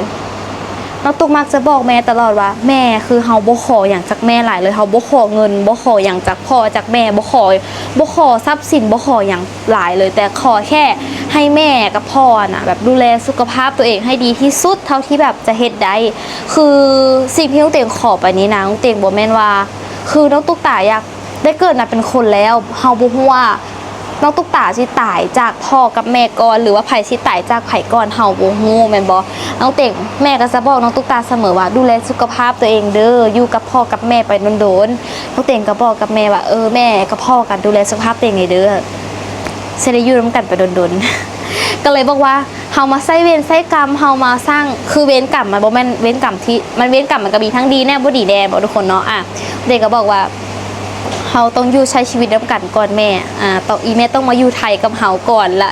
ນ້ອງຕຸກມັກຈະບອກແມ່ຕະຫຼອດວ່າ ແມ່ ຄືເຮົາບໍ່ຂໍຫຍັງຈາກແມ່ຫຼາຍເລີຍ ເຮົາບໍ່ຂໍເງິນ ບໍ່ຂໍຫຍັງຈາກພໍ່ຈາກແມ່ ບໍ່ຂໍ ບໍ່ຂໍຊັບສິນ ບໍ່ຂໍຫຍັງຫຼາຍເລີຍ ແຕ່ຂໍແຄ່ໃຫ້ແມ່ກັບພໍ່ນະ ແບບດູແລສຸຂະພາບຕົວເອງໃຫ້ດີທີ່ສຸດເທົ່າທີ່ແບບຈະເຮັດໄດ້. ຄືສິ່ງທີ່ນ້ອງເຕງຂໍໄປນີ້ນະ ນ້ອງເຕງບໍ່ແມ່ນວ່າ ຄືນ້ອງຕຸກຕາຢາກ ໄດ້ເກີດມາເປັນຄົນແລ້ວ ເຮົາບໍ່ຮູ້ວ່ານ້ອງຕຸກຕາຊິຕາຍຈາກພໍ່ກັບແມ່ກ່ອນ ຫຼືວ່າໃຜຊິຕາຍຈາກໃຜກ່ອນ ເຮົາບໍ່ຮູ້ແມ່ນບໍ່? ນ້ອງເຕງ ແມ່ກໍຈະບອກນ້ອງຕຸກຕາສະເໝີວ່າ ດູແລສຸຂະພາບຕົວເອງເດີ ຢູ່ກັບພໍ່ກັບແມ່ໄປດົນໆ. ນ້ອງເຕງກໍບອກກັບແມ່ວ່າ ເອີ ແມ່ກັບພໍ່ກັນ ດູແລສຸຂະພາບຕົວເອງແດ່ເດີ ຊິໄດ້ຢູ່ນຳກັນໄປດົນໆ. ກໍເລີຍບອກວ່າ ເຮົາມາໃຊ້ເວນໃຊ້ກຳ ເຮົາມາສ້າງ ຄືເວນກຳມັນບໍ່ແມ່ນເວນກຳທີ່ ມັນເວນກຳມັນກໍມີທັງດີແດ່ບໍ່ດີແດ່ເບາະທຸກຄົນເນາະ. ອາ ເຕງກໍບອກວ່າ ເຮົາຕ້ອງຢູ່ໃຊ້ຊີວິດນຳກັນກ່ອນແມ່ ອາ ຕ້ອງ ອີ່ແມ່ຕ້ອງມາຢູ່ໄທກັບເຮົາກ່ອນ ລະ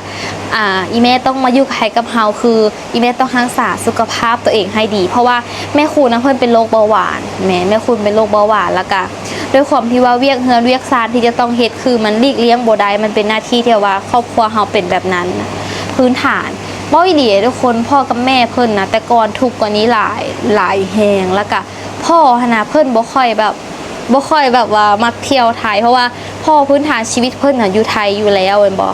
ອາ ອີ່ແມ່ຕ້ອງມາຢູ່ໄທກັບເຮົາ ຄືອີ່ແມ່ຕ້ອງຮັກສາສຸຂະພາບຕົວເອງໃຫ້ດີ ເພາະວ່າແມ່ຄູນນະເພິ່ນເປັນໂລກເບົາຫວານ ແມ່ ແມ່ຄູນເປັນໂລກເບົາຫວານ ລະກະ ດ້ວຍຄວາມທີ່ວ່າວຽກເຮືອນວຽກຊານທີ່ຈະຕ້ອງເຮັດ ຄືມັນຫຼີກລ່ຽງບໍ່ໄດ້ ມັນເປັນໜ້າທີ່ທີ່ວ່າຄອບຄົວເຮົາເປັນແບບນັ້ນ ພື້ນຖານ ເວົ້າອີ່ຫຼີເດ້ທຸກຄົນ ພໍ່ກັບແມ່ເພິ່ນນະ ແຕ່ກ່ອນທຸກກວ່ານີ້ຫຼາຍ ຫຼາຍແຮງ. ແລ້ວກະພໍ່ຫັ້ນນະ ເພິ່ນບໍ່ຄ່ອຍແບບ ບໍ່ຄ່ອຍແບບວ່າມັກທ່ຽວໄທ ເພາະວ່າພໍ່ພື້ນຖານຊີວິດເພິ່ນນະຢູ່ໄທຢູ່ແລ້ວແມ່ນບໍ່?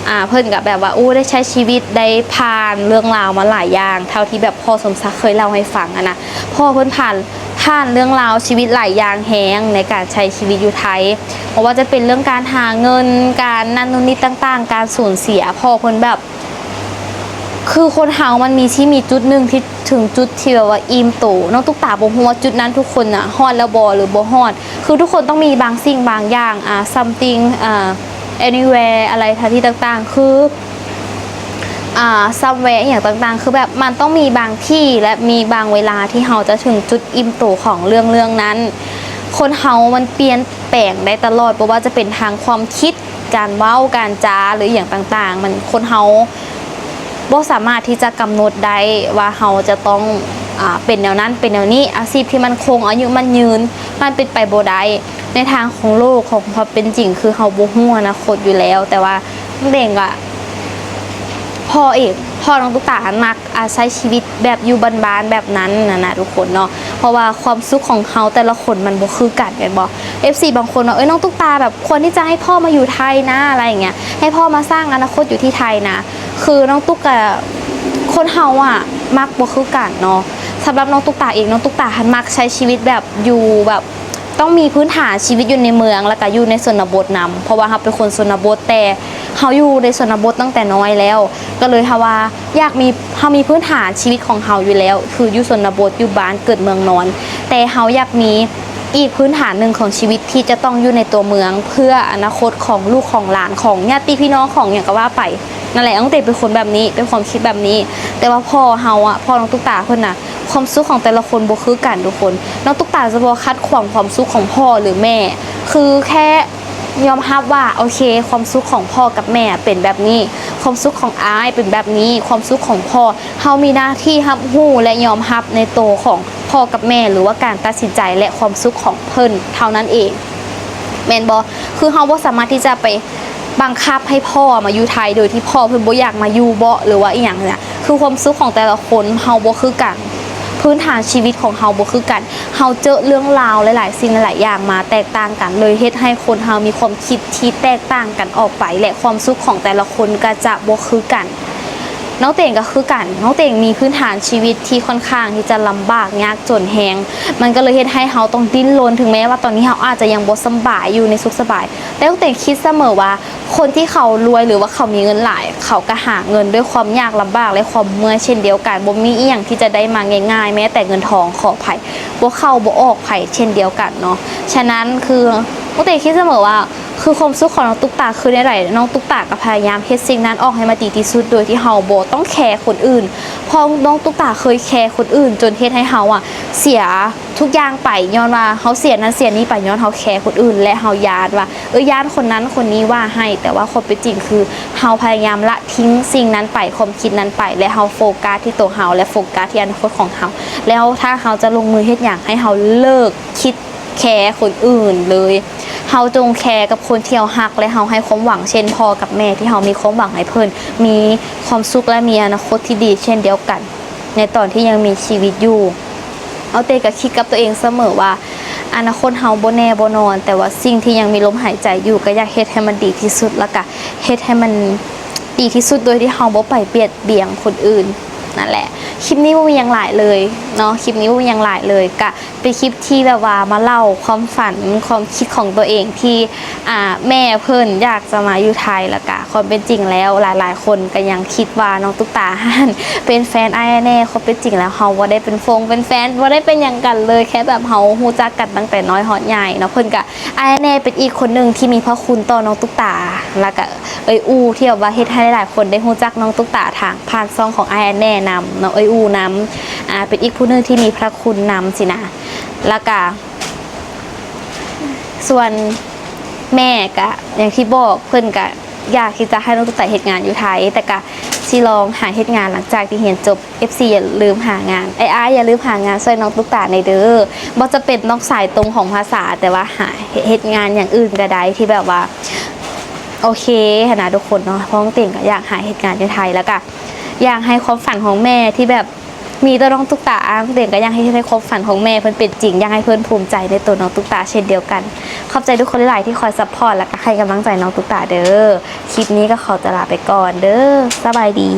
ອ່າ ເພິ່ນກະແບບວ່າ ໂອ້ ໄດ້ໃຊ້ຊີວິດ ໄດ້ຜ່ານເລື່ອງລາວມາຫຼາຍຢ່າງ ເທົ່າທີ່ແບບພໍ່ສົມສັກເຄີຍເລົ່າໃຫ້ຟັງຫັ້ນນະ. ພໍ່ເພິ່ນຜ່ານ ຜ່ານເລື່ອງລາວຊີວິດຫຼາຍຢ່າງແຮງໃນການໃຊ້ຊີວິດຢູ່ໄທ ບໍ່ວ່າຈະເປັນເລື່ອງການຫາເງິນ ການນັ້ນໂນ່ນນີ້ຕ່າງໆ ການສູນເສຍ ພໍ່ເພິ່ນແບບ ຄືຄົນເຮົາມັນມີ ຊິມີຈຸດໜຶ່ງທີ່ເຖິງຈຸດທີ່ແບບວ່າອີ່ມໂຕ. ນ້ອງຕຸກຕາບໍ່ຮູ້ວ່າຈຸດນັ້ນທຸກຄົນນະຮອດແລ້ວບໍ່ ຫຼືບໍ່ຮອດ. ຄືທຸກຄົນຕ້ອງມີບາງສິ່ງບາງຢ່າງ ອ່າ something ອ່າ anywhere ອະໄລ ສະຖານທີ່ຕ່າງໆ ຄື ອ່າ somewhere ອີ່ຫຍັງຕ່າງໆ ຄືແບບມັນຕ້ອງມີບາງທີ່ ແລະ ມີບາງເວລາທີ່ເຮົາຈະເຖິງຈຸດອີ່ມໂຕຂອງເລື່ອງເລື່ອງນັ້ນ. ຄົນເຮົາມັນປ່ຽນແປງໄດ້ຕະຫຼອດ ບໍ່ວ່າຈະເປັນທາງຄວາມຄິດ ການເວົ້າ ການຈາ ຫຼື ອີ່ຫຍັງຕ່າງໆ ມັນ ຄົນເຮົາບໍ່ສາມາດທີ່ຈະກຳນົດໄດ້ວ່າເຮົາຈະຕ້ອງ ອາ ເປັນແນວນັ້ນ ເປັນແນວນີ້ ອາຊີບທີ່ໝັ້ນຄົງ ອາຍຸໝັ້ນຍືນ ມັນເປັນໄປບໍ່ໄດ້. ໃນທາງຂອງໂລກ ຂອງຄວາມເປັນຈິງ ຄືເຮົາບໍ່ຮູ້ອະນາຄົດຢູ່ແລ້ວ. ແຕ່ວ່ານ້ອງເດັງກະ ພໍ່ເອງ ພໍ່ນ້ອງຕຸກຕາມັກ ອາ ໃຊ້ຊີວິດແບບຢູ່ບ້ານໆ ແບບນັ້ນນະ ນະ ທຸກຄົນເນາະ ເພາະວ່າຄວາມສຸກຂອງເຮົາແຕ່ລະຄົນມັນບໍ່ຄືກັນແມ່ນບໍ່? ເອັຟຊີບາງຄົນວ່າ ເອີຍ ນ້ອງຕຸກຕາແບບຄວນທີ່ຈະໃຫ້ພໍ່ມາຢູ່ໄທນະ ອະໄລຢ່າງເງຍ ໃຫ້ພໍ່ມາສ້າງອະນາຄົດຢູ່ທີ່ໄທນະ. ຄືນ້ອງຕຸກກະ ຄົນເຮົາອະມັກບໍ່ຄືກັນເນາະ. ສຳລັບນ້ອງຕຸກຕາເອງ ນ້ອງຕຸກຕາຫັ້ນມັກໃຊ້ຊີວິດແບບຢູ່ແບບ ຕ້ອງມີພື້ນຖານຊີວິດຢູ່ໃນເມືອງ ແລ້ວກະຢູ່ໃນຊົນນະບົດນຳ ເພາະວ່າເຮົາເປັນຄົນຊົນນະບົດ ແຕ່ເຮົາຢູ່ໃນຊົນນະບົດຕັ້ງແຕ່ນ້ອຍແລ້ວ ກໍເລີຍເຮົາວ່າຢາກມີ ເຮົາມີພື້ນຖານຊີວິດຂອງເຮົາຢູ່ແລ້ວ ຄືຢູ່ຊົນນະບົດ ຢູ່ບ້ານເກີດເມືອງນອນ ແຕ່ເຮົາຢາກມີອີກພື້ນຖານໜຶ່ງຂອງຊີວິດທີ່ຈະຕ້ອງຢູ່ໃນຕົວເມືອງ ເພື່ອອະນາຄົດຂອງລູກຂອງຫຼານ ຂອງຍາດຕິພີ່ນ້ອງ ຂອງຫຍັງກໍວ່າໄປ. ນັ້ນແຫຼະ ນ້ອງເຕເປັນຄົນແບບນີ້ ເປັນຄວາມຄິດແບບນີ້ ແຕ່ວ່າພໍ່ເຮົາອະ ພໍ່ນ້ອງຕຸກຕາເພິ່ນນະ ຄວາມສຸກຂອງແຕ່ລະຄົນບໍ່ຄືກັນທຸກຄົນ. ນ້ອງຕຸກຕາຈະບໍ່ຂັດຂວາງຄວາມສຸກຂອງພໍ່ ຫຼື ແມ່ ຄືແຄ່ຍອມຮັບວ່າ ໂອເຄ ຄວາມສຸກຂອງພໍ່ກັບແມ່ເປັນແບບນີ້ ຄວາມສຸກຂອງອ້າຍເປັນແບບນີ້ ຄວາມສຸກຂອງພໍ່ ເຮົາມີໜ້າທີ່ຮັບຮູ້ ແລະ ຍອມຮັບໃນໂຕຂອງພໍ່ກັບແມ່ ຫຼືວ່າການຕັດສິນໃຈ ແລະ ຄວາມສຸກຂອງເພິ່ນເທົ່ານັ້ນເອງ ແມ່ນບໍ່? ຄືເຮົາບໍ່ສາມາດທີ່ຈະໄປ ບັງຄັບໃຫ້ພໍ່ມາຢູ່ໄທໂດຍທີ່ພໍ່ເພິ່ນບໍ່ຢາກມາຢູ່ເບາະ ຫຼືວ່າອີ່ຫຍັງນີ້ນະ ຄືຄວາມສຸກຂອງແຕ່ລະຄົນເຮົາບໍ່ຄືກັນ ພື້ນຖານຊີວິດຂອງເຮົາບໍ່ຄືກັນ ເຮົາເຈີເລື່ອງລາວຫຼາຍໆສິ່ງຫຼາຍໆຢ່າງມາແຕກຕ່າງກັນ ເລີຍເຮັດໃຫ້ຄົນເຮົາມີຄວາມຄິດທີ່ແຕກຕ່າງກັນອອກໄປ ແລະ ຄວາມສຸກຂອງແຕ່ລະຄົນກໍຈະບໍ່ຄືກັນ. ນ້ອງເຕງກໍຄືກັນ ນ້ອງເຕງມີພື້ນຖານຊີວິດທີ່ຄ່ອນຂ້າງທີ່ຈະລຳບາກຍາກຈົນແຮງ ມັນກໍເລີຍເຮັດໃຫ້ເຮົາຕ້ອງດີ້ນລົນ ເຖິງແມ້ວ່າຕອນນີ້ເຮົາອາດຈະຍັງບໍ່ສະບາຍ ຢູ່ໃນສຸກສະບາຍ ແຕ່ນ້ອງເຕງຄິດສະເໝີວ່າ ຄົນທີ່ເຂົາລວຍ ຫຼືວ່າເຂົາມີເງິນຫຼາຍ ເຂົາກໍຫາເງິນດ້ວຍຄວາມຍາກລຳບາກ ແລະ ຄວາມເມື່ອຍເຊັ່ນດຽວກັນ ບໍ່ມີອີ່ຫຍັງທີ່ຈະໄດ້ມາງ່າຍໆ ແມ້ແຕ່ເງິນທອງ ຂໍອະໄພ ບໍ່ເຂົ້າບໍ່ອອກໃຜເຊັ່ນດຽວກັນເນາະ. ສະນັ້ນ ຄືນ້ອງເຕງຄິດສະເໝີວ່າ ຄືຄວາມສຸກຂອງນ້ອງຕຸກຕາຄືແນວໃດ ນ້ອງຕຸກຕາກໍພະຍາຍາມເຮັດສິ່ງນັ້ນອອກໃຫ້ມັນດີທີ່ສຸດ ໂດຍທີ່ເຮົາບໍ່ຕ້ອງແຄຄົນອື່ນ ເພາະນ້ອງຕຸກຕາເຄີຍແຄຄົນອື່ນ ຈົນເຮັດໃຫ້ເຮົາອະເສຍ ທຸກຢ່າງໄປ ຍ້ອນວ່າເຮົາເສຍນັ້ນເສຍນີ້ໄປ ຍ້ອນເຮົາແຄຄົນອື່ນ ແລະ ເຮົາຢ້ານວ່າ ເອີ ຢ້ານຄົນນັ້ນຄົນນີ້ວ່າໃຫ້ ແຕ່ວ່າຄວາມເປັນຈິງຄື ເຮົາພະຍາຍາມລະຖິ້ມສິ່ງນັ້ນໄປ ຄວາມຄິດນັ້ນໄປ ແລະ ເຮົາໂຟກັສທີ່ໂຕເຮົາ ແລະ ໂຟກັສທີ່ອະນາຄົດຂອງເຮົາ ແລ້ວຖ້າເຮົາຈະລົງມືເຮັດຫຍັງ ໃຫ້ເຮົາເລີກຄິດແຄຄົນອື່ນເລີຍ ເຮົາຈົ່ງແຄກັບຄົນທີ່ເຮົາຮັກ ແລະ ເຮົາໃຫ້ຄວາມຫວັງ ເຊັ່ນ ພໍ່ກັບແມ່ ທີ່ເຮົາມີຄວາມຫວັງໃຫ້ເພິ່ນມີຄວາມສຸກ ແລະ ມີອະນາຄົດທີ່ດີເຊັ່ນດຽວກັນ ໃນຕອນທີ່ຍັງມີຊີວິດຢູ່. ເອົາເຕກໍຄິດກັບຕົວເອງສະເໝີວ່າ ອະນາຄົດເຮົາບໍ່ແນ່ບໍ່ນອນ ແຕ່ວ່າສິ່ງທີ່ຍັງມີລົມຫາຍໃຈຢູ່ ກໍຢາກເຮັດໃຫ້ມັນດີທີ່ສຸດ ແລ້ວກະເຮັດໃຫ້ມັນດີທີ່ສຸດ ໂດຍທີ່ເຮົາບໍ່ໄປບຽດບຽນຄົນອື່ນ. ນັ້ນແຫຼະ ຄລິບນີ້ບໍ່ມີຫຍັງຫຼາຍເລີຍເນາະ ຄລິບນີ້ບໍ່ມີຫຍັງຫຼາຍເລີຍ ກະເປັນຄລິບທີ່ແບບວ່າມາເລົ່າຄວາມຝັນ ຄວາມຄິດຂອງຕົວເອງທີ່ ອ່າ ແມ່ເພິ່ນຢາກຈະມາຢູ່ໄທ ແລ້ວກະຄວາມເປັນຈິງແລ້ວ ຫຼາຍໆຄົນກໍຍັງຄິດວ່ານ້ອງຕຸກຕາຫັ້ນເປັນແຟນອ້າຍແນ່ ຄວາມເປັນຈິງແລ້ວເຮົາບໍ່ໄດ້ເປັນຟົງເປັນແຟນ ບໍ່ໄດ້ເປັນຫຍັງກັນເລີຍ ແຄ່ແບບເຮົາຮູ້ຈັກກັນຕັ້ງແຕ່ນ້ອຍຮອດໃຫຍ່ເນາະ. ເພິ່ນກະ ອ້າຍແນ່ເປັນອີກຄົນໜຶ່ງທີ່ມີພະຄຸນຕໍ່ນ້ອງຕຸກຕາ ແລ້ວກະເອື້ອຍອູ່ ທີ່ແບບວ່າເຮັດໃຫ້ຫຼາຍໆຄົນໄດ້ຮູ້ຈັກນ້ອງຕຸກຕາທາງຜ່ານຊ່ອງຂອງອ້າຍແນ່ນຳເນາະ ເອື້ອຍອູ່ນຳ ອ່າ ເປັນອີກຜູ້ໜຶ່ງທີ່ມີພະຄຸນນຳຊີ້ນະ ແລ້ວກະ ສ່ວນແມ່ກະຢ່າງທີ່ບອກ ເພິ່ນກະຢາກທີ່ຈະໃຫ້ນ້ອງຕຸກຕາເຮັດງານຢູ່ໄທ ແຕ່ກະຊິລອງຫາເຮັດງານຫຼັງຈາກທີ່ຮຽນຈົບ. ເອັຟຊີ ຢ່າລືມຫາງານ ອ້າຍໆຢ່າລືມຫາງານຊ່ວຍນ້ອງຕຸກຕາແດ່ເດີ ບໍ່ຈຳເປັນຕ້ອງສາຍຕົງຂອງພາສາ ແຕ່ວ່າຫາເຮັດງານຢ່າງອື່ນກໍໄດ້ທີ່ແບບວ່າໂອເຄຫັ້ນນະທຸກຄົນເນາະ. ເພາະນ້ອງເຕັງກໍຢາກຫາເຮັດງານຢູ່ໄທ ແລ້ວກະ ຢາກໃຫ້ຄວາມຝັນຂອງແມ່ທີ່ແບບມີຕໍ່ນ້ອງຕຸກຕາ ອ້າຍກໍຢາກໃຫ້ເຮັດໃຫ້ຄວາມຝັນຂອງແມ່ເພິ່ນເປັນຈິງ ຢາກໃຫ້ເພິ່ນພູມໃຈໃນໂຕນ້ອງຕຸກຕາເຊັ່ນດຽວກັນ. ຂອບໃຈທຸກຄົນຫຼາຍໆທີ່ຄອຍຊັບພອດ ແລະກໍໃຫ້ກຳລັງໃຈນ້ອງຕຸກຕາເດີ. ຄລິບນີ້ກໍຂໍຕົວລາໄປກ່ອນເດີ. ສະບາຍດີ.